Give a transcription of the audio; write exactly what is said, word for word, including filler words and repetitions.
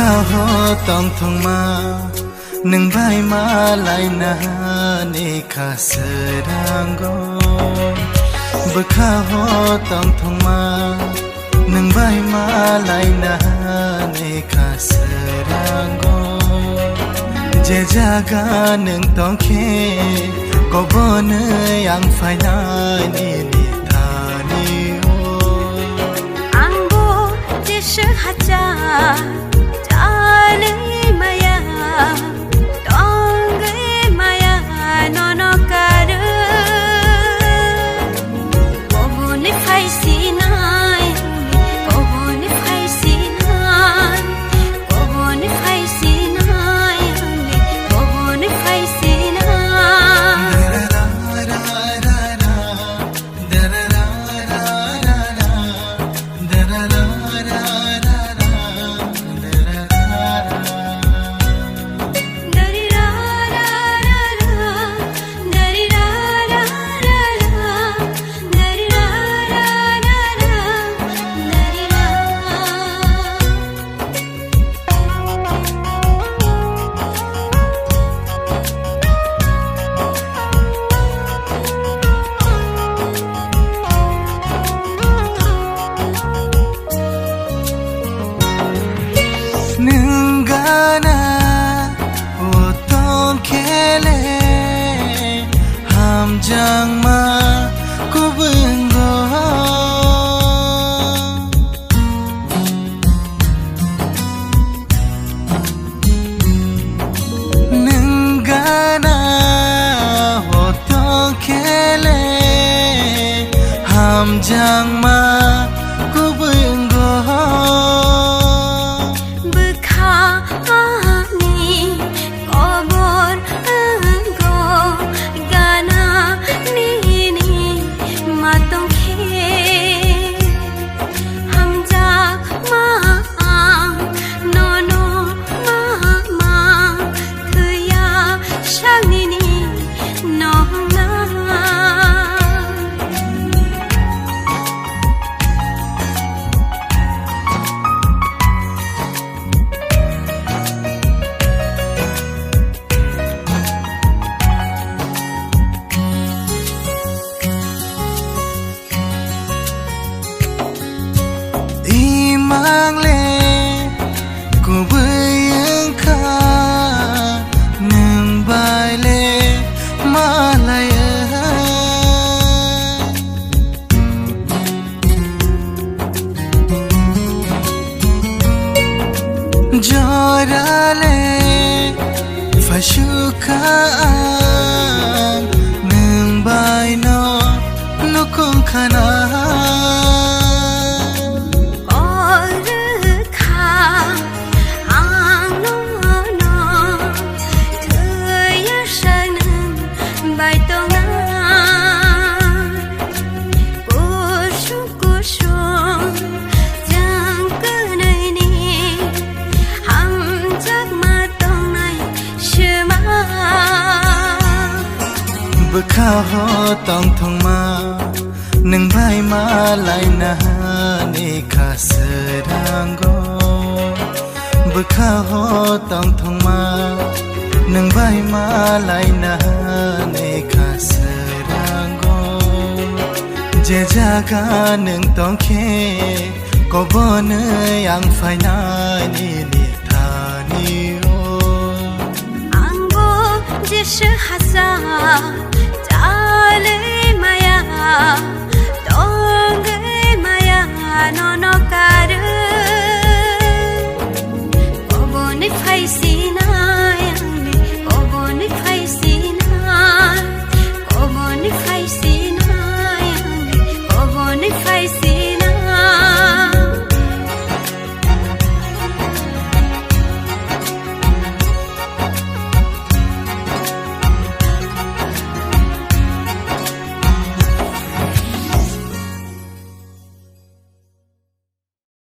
Aho tongthokma nwng bai malaina ni kha swrango. Bwkha ho tongthokma nwng bai malaina ni kha swrango. Je jaga nwng tongkhe kobonwi ang phainai nini thani o. Angbo jeswk hacha chalwi maya, tongwi maya nono karwi. Koboni phai sinai, koboni phai sinai, koboni phai sinai, koboni phai sinai. Nwng gana o tongkhele hamjakma kubungo. Nwng gana o tongkhele hamjakma kubungo. Bwkha ani kobor wngo gana nini ma tongkhe hamjakma ang nono ma ma thwiya saknini nongna. Imang le kubui wngkha, nwng bai le malai. Jorale phaisukha ang, nwng bai no nukung khana. Orwkha ang nono thwiya sa nwng bai tongna. Kusung kusung jang kwnwi ni hamjakma tongnai sema. Bwkha ho tongthokma nwng bai malaina ni kha swrango. Bwkha ho tongthokma nwng bai malaina ni kha swrango. Je jaga nwng tongkhe kobonwi ang phainai nini thani o. Angbo jeswk hacha chalwi maya, tongwi maya nono karwi. Kobonwi phai si